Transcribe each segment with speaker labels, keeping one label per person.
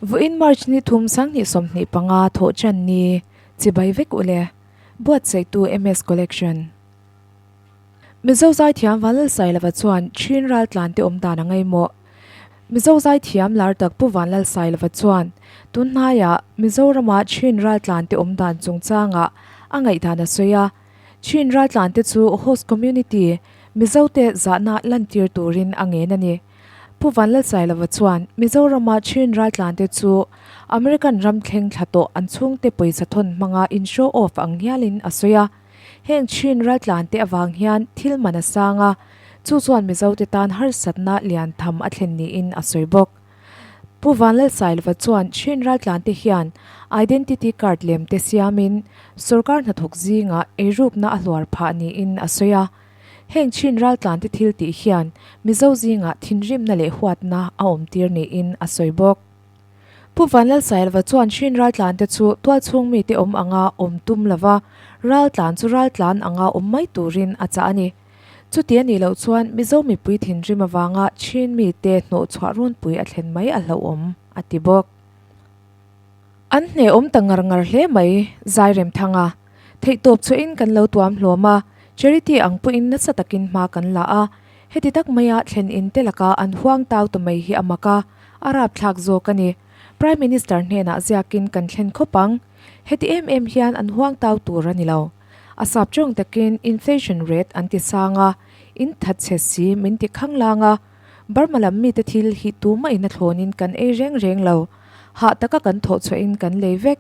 Speaker 1: Vawiin March ni thum 2025 thawh chan ni chibai vek u le. Buatsaihtu MS Collection. Mizo zaithiam Vanlalsailova chuan Chin raltlan te awm dan a ngaimawh. Mizo zaithiam lar tak Pu Vanlalsailova chuan tun hnaiah Mizorama Chin raltlan te awm dan chungchangah a ngaihdan a sawi a. Chin raltlan te chu host community Mizo te zahna lantir turin a ngen a ni. Pu Vanlalsailova chuan Mizorama Chin raltlan te chu American ram thleng thla tawh an chhungte pawisa thawn hmanga in show off ang hialin a sawi a. Heng Chin raltlan te avang hian thil man a sang a, chu chuan Mizo te tan harsatna lian tham a thlen niin a sawi bawk. Pu Vanlalsailova chuan Chin raltlan te hian identity card lem te siamin sorkar hnathawk zingah eirukna a hluar phah niin a sawi a. Heng Chin raltlan te thil tih hian Mizo zingah thinrimna leh huatna a awmtir niin a sawi bawk. Pu Vanlalsailova chuan Chin raltlan te chu tualchhung mite awm anga awm tum lova, raltlan chu raltlan anga awm mai turin a chah a ni. Chuti a nih loh chuan Mizo mipui thinrim avanga Chin mite hnawhchhuah runpui a thlen mai a hlauhawm, a ti bawk. An hnehawm ta ngar ngar hle mai, Zairemthanga. Theihtawp chhuahin kan lo tuam hlawm a, charity ang pawhin nasa takin hma kan la a, heti tak maia thlen in te laka an huang tau ta mai hi a mak a, a rapthlak zawk a ni. Prime Minister hnenah ziakin kan thlen khawp ang. Heti em em hian an huang tau tur a ni lo. A sap tawng takin inflation rate an ti sang a, in thatchhe si min ti khanglang a, Burma lam mite thil hi tumah in a thlawnin kan ei reng reng lo. Hah taka kan thawh chhuahin kan lei vek.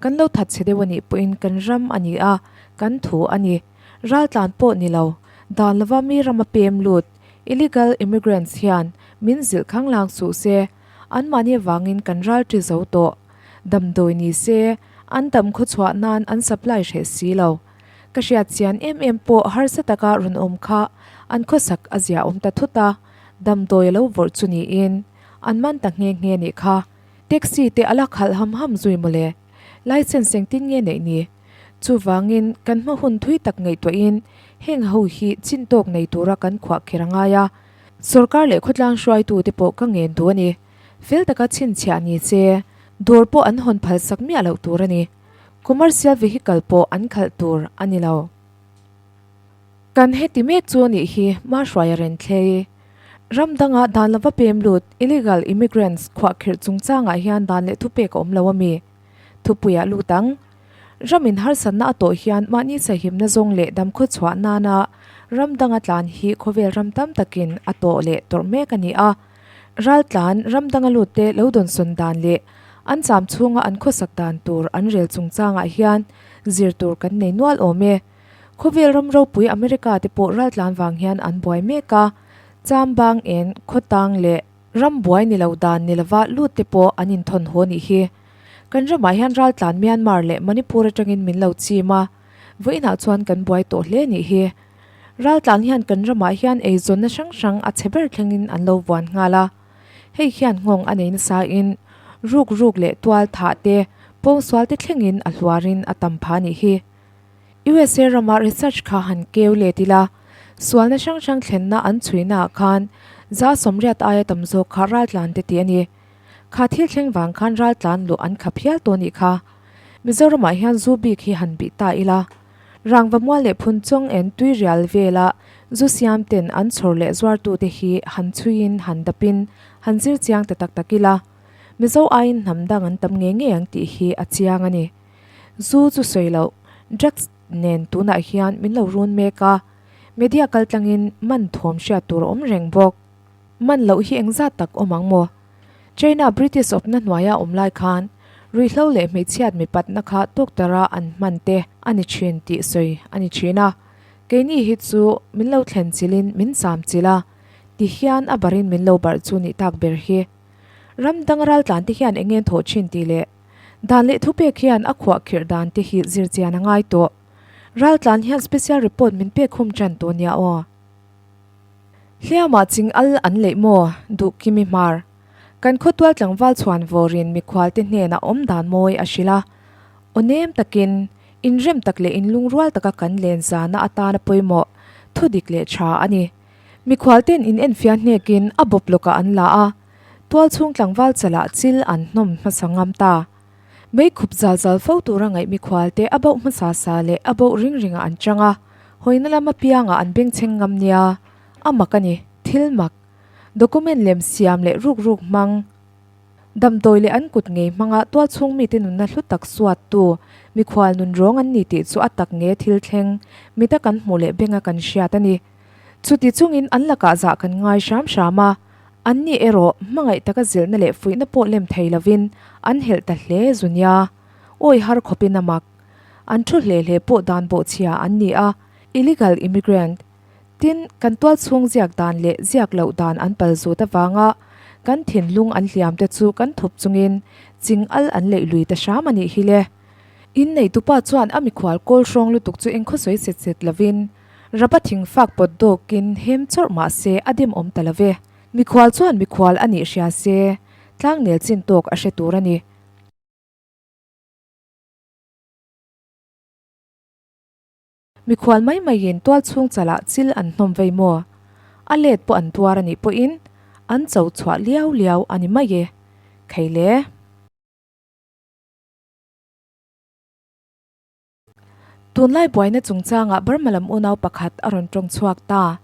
Speaker 1: Kan lo thatchhe deuh a nih pawhin kan ram a ni a, kan thu a ni. Raltlan pawh ni lo, dan lova mi rama pem lut, illegal immigrants, hian min zilh khanglang suh se, anmahni avangin kan ral ṭi zo tawh. Damdawi ni se, an dam khawchhuah nan an supply hreh si lo. Ka hriat chian em em pawh harsa taka rawn awm kha an khawsak a zia awm ta thut a, damdawi a lo vawrh chu niin an man ta nghe nghe nih kha. Taxi te a la khalh ham ham zui mawle. License engtin nge neih ni? Chuvangin kan hma hun thui tak ngaihtuahin heng ho hi chin tawk nei tura kan khuah kher a ngai a. Sorkar leh khawtlang hruaitu te pawh ka ngen duh a ni. Fel taka chhinchhiah ni che, dawr pawh an hawn phalsak miah loh tur a ni. Commercial vehicle pawh an khalh tur a ni lo. Kan heti mek chu a nih hi Mahruaia Renthlei. Ram danga dan lova pem lut, illegal immigrants, khuahkhirh chungchangah hian dan leh thupek a awm lo a mi? Thupuiah lut ang. Ramin harsatna a tawh hian mahni sahimna zawng leh damkhaw chhuah nana ram danga tlan hi khawvel ram tam takin a tawh leh tawrh mek a ni a. Raltlan ram danga lutte lo dawnsawn dan leh an cham chhunga an khawsak dan tur an rel chungchangah hian zir tur kan nei nual awm e. Khawvel ram ropui America te pawh raltlan vang hian an buai mek a, chambang en, khawtang leh ram buai ni lo dan ni lova lut te pawh an inthawn haw nih hi. Kan ramah hian raltlan Myanmar leh Manipur atangin min lo chim a, vawiinah chuan kan buai tawh hle nih hi. Raltlan hian kan ramah hian eizawnna hrang hrang a chhe ber thlengin an lo vuan nghal a. Hei hian nghawng a nei nasain ruk ruk leh tual thah te, pawngsual te thlengin a hluarin a tam phah nih hi. USA rama research kha han keu let ila, sualna hrang hrang thlenna an chhuinaah khan 80% aia tam zawk kha raltlan te tih a ni. Kha thil thleng vang khan raltlan luh an khap hial tawh nih kha. Mizoramah hian zu bik hi han bih ta ila. Rangva mual leh phun chawng en tui rial vela zu siam ten an chhawr leh zuartute hi han chhuiin han dapin han zir chiang ta tak tak ila, Mizo aiin hnam dang an tam ngei ngei ang tih hi a chiang a ni. Zu chu sawi loh, drugs nen tunah hian min lo run mek a, media kaltlangin man thawm hriat tur a awm reng bawk. Man loh hi engzat tak awm ang maw? China British awpna hnuaia awm lai khan ruihhlo leh hmeichhiat mipatna kha tawktara an hman te a ni thin tih sawi a ni thin a. Keini hi chu min lo thlen chilhin min cham chilh a, ti hian a barin min lo barh chu nih tak ber hi. Ram dang raltlan te hian eng nge thawh thin tih leh dan leh thupek hian a khuah khirh dan te hi zir chian a ngai tawh. Raltlan hian special report min pek hum tan tawh nia aw. Hliamah ching al an leih maw? Duh Kimi Hmar. Kan khawtual tlangval chhuan vawrin mikhualte hnenah awm dan mawi a hrilh a. Aw nem takin, inrem tak leh inlungrual taka kan len zana atana pawimawh, thudik leh tha a ni. Mikhualten in enfiah hnekin a bawp lawkah an la a. Tualchhung tlangval chalah chil an hnawm hmasa ngam ta. Mei khup zal zal fo tura ngaih mikhualte a bauh hmasa sa leh a bauh ring ringah an chang a, hawina lam apiangah an bengchheng ngam nia. A mak a ni, thil mak. Document lem siam leh ruk ruk hmang. Damdawi leh an kut ngei hmanga tualchhung mite nunna hlu tak suattu mikhual nun rawng an ni tih chu a tak nge thil thleng mita kan hmuh leh benga kan hriat a ni. Chuti chungin an lakah zah kan ngai hram hram a, anni erawh hmangaih taka zilhna leh fuihna pawh lem thei lovin an helh ta hle zu nia. Awi har khawpin a mak. An thu hle hle pawh dan bawhchhia an ni a, illegal immigrant. Tin, kan tualchhung ziak dan leh ziak loh dan an pal zut avanga kan thinlung an hliam te chu kan thup chungin ching al an leih lui ta hram a nih hi le. Inneitupa chuan a mikhual kawl hrawng lutuk chu engkhaw sawi set set lovin Rapa thing fak pawt dawkin hem chawrh mah se a dim awm ta love. Mikhual chuan mikhual a nih hria se tlangnel chin tawk a hre tur a ni. Mikhual mai maiin tual chhung chalah chil an hnawm vei maw? A let pawh an tuar a nih pawhin an cho chhuah liau liau a ni mai e. Khei le. Tunlai buaina chungchangah Burma lam unau pakhat a rawn tawng chhuak ta.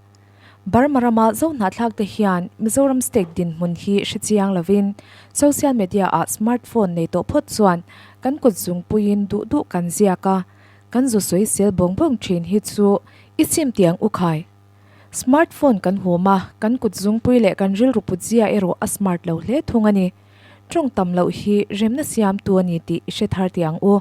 Speaker 1: Burma rama Zohnahthlak te hian Mizoram state dinhmun hi hre chiang lovin social media ah smartphone nei tawh phawt chuan kan kut zungpuiin duh duh kan ziak a, Kan zu sawisel bawng bawng thin hi chu i chim tiang u khai. Smart phone kan hum a, kan kut zungpui leh kan rilru put zia erawh a smart lo hle thung a ni. Tawng tam loh hi remna siamtu a ni tih i hre thar tiang u.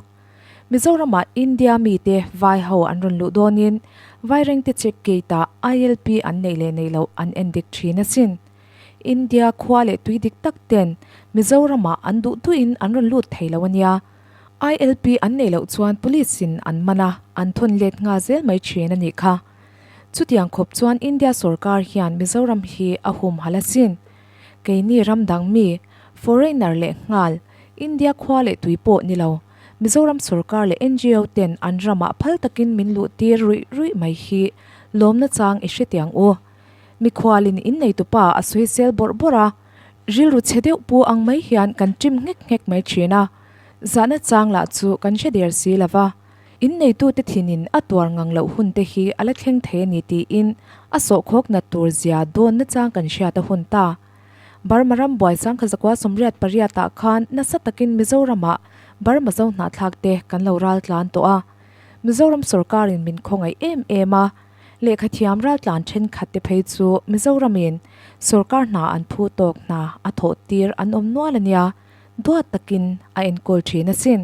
Speaker 1: Mizoramah India mite vai ho an rawn luh dawnin Vairengte check gate ah ILP an neih leh neih loh an en dik thin asin. India khua leh tui dik tak ten Mizoramah an duh duhin an rawn lut thei lo a nia. ILP an neih loh chuan Police in an man a, an thawn let nghal zel mai thin a nih kha. Chutiang khawp chuan India sorkar hian Mizoram hi a humhalh asin. Keini ram dang mi, foreigner leh nghal, India khua leh tui pawh ni lo, Mizoram sorkar leh ngo ten an ramah phal takin min luh tir ruih ruih mai hi lawmna chang i hretiang u. Mikhualin inneitupa a sawisel bawrh bawrh a, rilru chhe deuh pu ang mai hian kan ṭim nghek nghek mai ṭhin a, zahna chang lah chu kan hre der si lo va, inneitute thinin a tuar ngang loh hun te hi a la thleng thei a ni tiin a sawhkhawk nat tur zia dawnna chang kan hriat a hun ta. Burma ram buai sangkha zakua 88 ah khan nasa takin Mizoramah Burma zo hnahthlak te kan lo ral tlan tawh a, Mizoram sorkarin min khawngaih em em a, Lehkhathiam raltlan thenkhat te phei chu Mizoramin sorkar hna an phu tawk hna a thawh tir an awm nual a nia, duat takin a enkawl thin asin.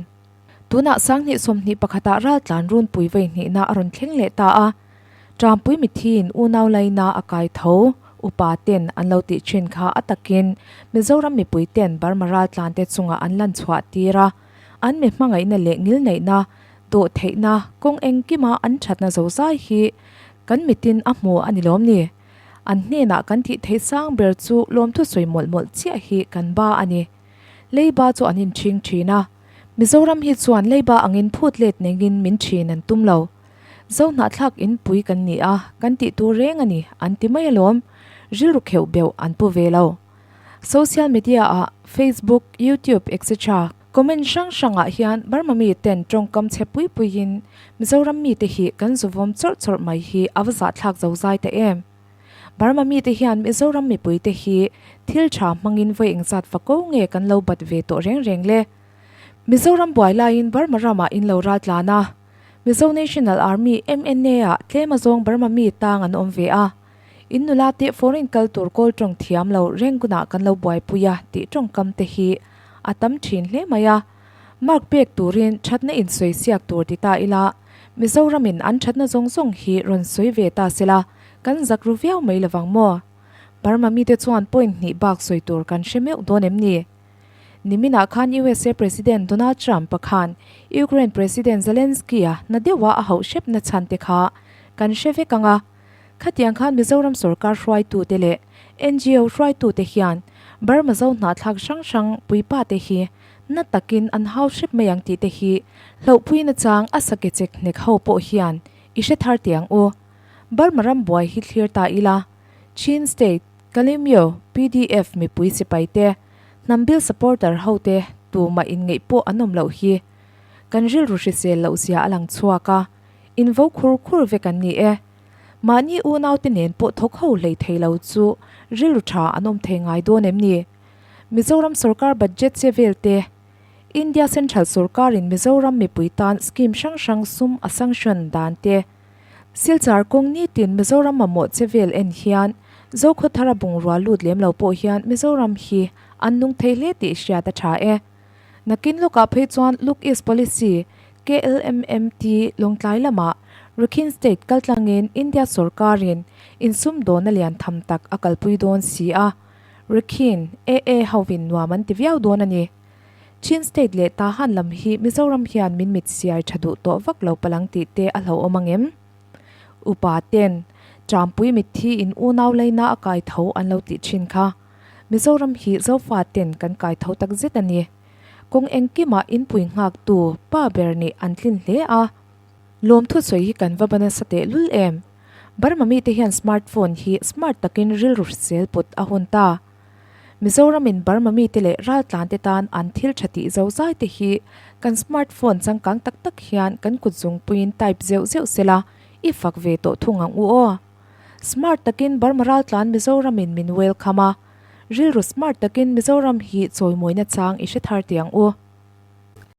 Speaker 1: Tunah 2021 ah raltlan runpui vei hnihna a rawn thleng leh ta a, Ṭampui mithiin unau laina a kai tho, upa ten an lo tih thin kha a takin Mizoram mipui ten Burma raltlan te chungah an lan chhuah tir a, an mi hmangaihna leh ngilneihna Dawh theihna kawng engkima an thatna zozai hi kan mitin a hmu a ni lawm ni? An hnenah kan tih theih sang ber chu lawmthu sawi mawlh mawlh chiah hi kan ba a ni. Leiba chu an inchhing thin a, Mizoram hi chuan leiba angin phut let nengin min thin an tum lo. Zohnahthlak inpui kan ni a, kan tih tur reng a ni an ti mai alawm. Rilru kheuh beuh an pu ve lo. Social media ah Facebook, YouTube etc. Comment hrang hrangah hian Burma mi ten tawngkam chhe pui puiin Mizoram mite hi kan zuvawm chawrh chawrh mai hi a va zahthlak zo zai ta em. Burma mite hian Mizoram mipuite hi thil tha hmangin vawi engzat va ko nge kan lo bat ve tawh reng reng le. Mizoram buai laiin Burma ramah in lo ral tlan a, Mizo National Army, MNA, ah tlem azawng Burma mi tang an awm ve a. In nula te foreign kal tur kawl tawng thiam lo Rangoon-ah kan lo buaipui a tih tawngkam te hi a tam thin hle mai a. Mark pek turin thatna insawi siak tur ti ta ila, Mizoramin an thatna zawng zawng hi rawn sawi ve ta sela kan zak ru viau mai lovang maw? Burma mite chuan point hnih bak sawi tur kan hre meuh dawn em ni? Niminah khan USA President Donald Trump-a khan Ukraine President Zelensky-a na deuha a hauh hrepna chhan te kha kan hre vek ang a. Khatiang khan Mizoram sorkar hruaitute leh ngo hruaitute hian Burma zo hnahthlak hrang hrang puipa te hi na takin an hau hrep mai ang tih te hi hlauhpui nachang a sake chek hnek ho pawh hian i hre thar teh ang u. Burma ram buai hi thlir ta ila. Chin State. Kalemyo, pdf mipui sipai te, hnam bil supporter ho te tumah inngeih pawh an awm loh hi. Kan rilru hrisel loh zia a lang chhuak a, in vo khur khur vek an ni e. Mahni unaute nen pawh thawk ho hlei thei lo chu rilru tha an awm thei ngai dawn em ni? Mizoram sorkar budget che vel te, India Central sorkarin Mizoram mipui tan scheme hrang hrang sum a sanction dan te, Silchar kawng nitin Mizoram mamawh che vel en hian Zokhawthara bungrua lut lem lo pawh hian Mizoram hi an nung thei hle tih hriat a tha e. Nakin lawkah phei chuan Look East Policy, KLMMT, Lawngtlai lamah Rakhine State kaltlangin India sorkarin insumdawnna lian tham tak a kalpui dawn si a, Rakhine, AA hovin nuam an ti viau dawn a ni. Chin State leh Tahan lam hi Mizoram hian min mit siai tha duh tawh vak lo palang tih te a hlauhawm ang em? Upa ten, Champui mitthi in unau leina a kai tho an lo tih thin kha. Mizoram hi Zofa ten kan kai tho tak zet a ni. Kawng engkimah inpui nghaktu pa ber nih an tlin hle a. Lawmthu sawi hi kan va ba nasa teh lul em? Burma mite hian smart phone hi smart takin rilru hrisel put a hun ta. Mizoramin Burma mite leh raltlante tan an thil tha tih zo zai te hi kan smart phone changkang tak tak hian kan kut zungpuiin type zeuh zeuh sela i fak ve tawh thung ang u aw. Smart takin Burma raltlan Mizoramin min welcome a, rilru smart takin Mizoram hi chawimawina chang i hre thar teh ang u.